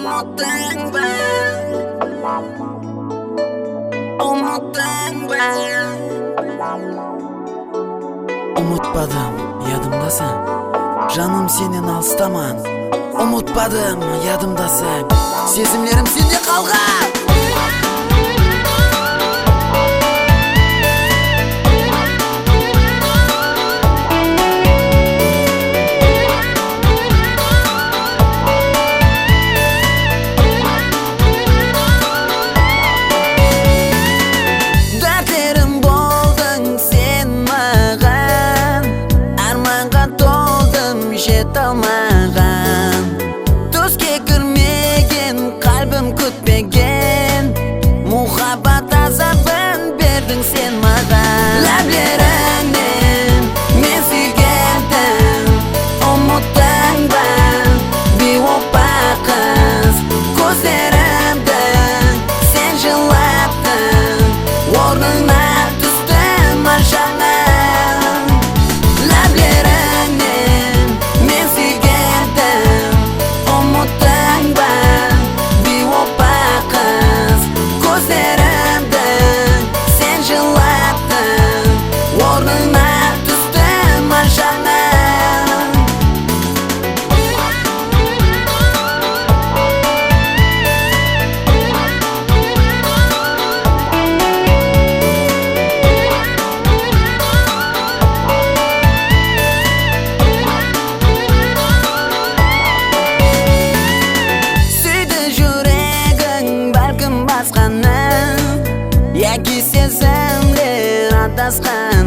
Unutding ba? Unutding ba? Umutpadim, yadımdasan. Жаным, сенен алыстаман. Umutpadim, yadımdasan. Сезімлерім сенде қалған. Дәрттерім болдың сен маған, арманға толдым жете алмаған. Түске кірмеген қалбім күтпеген, мұхаббат азабын бердің сен маған. Ләблеріңнен мен сүйгендім, ұмыттың ба бейопа қыз? Көздерімді сен жылаттың, орныңа түстім жаным. Ләблеріңнен мен сүйгендім, ұмыттың ба бейопа қыз? Көздерімді сен жылаттың, орныңа түстім жаным. Сүйді жүрегің бәлкім басқаны, яки сезімдер адасқаны.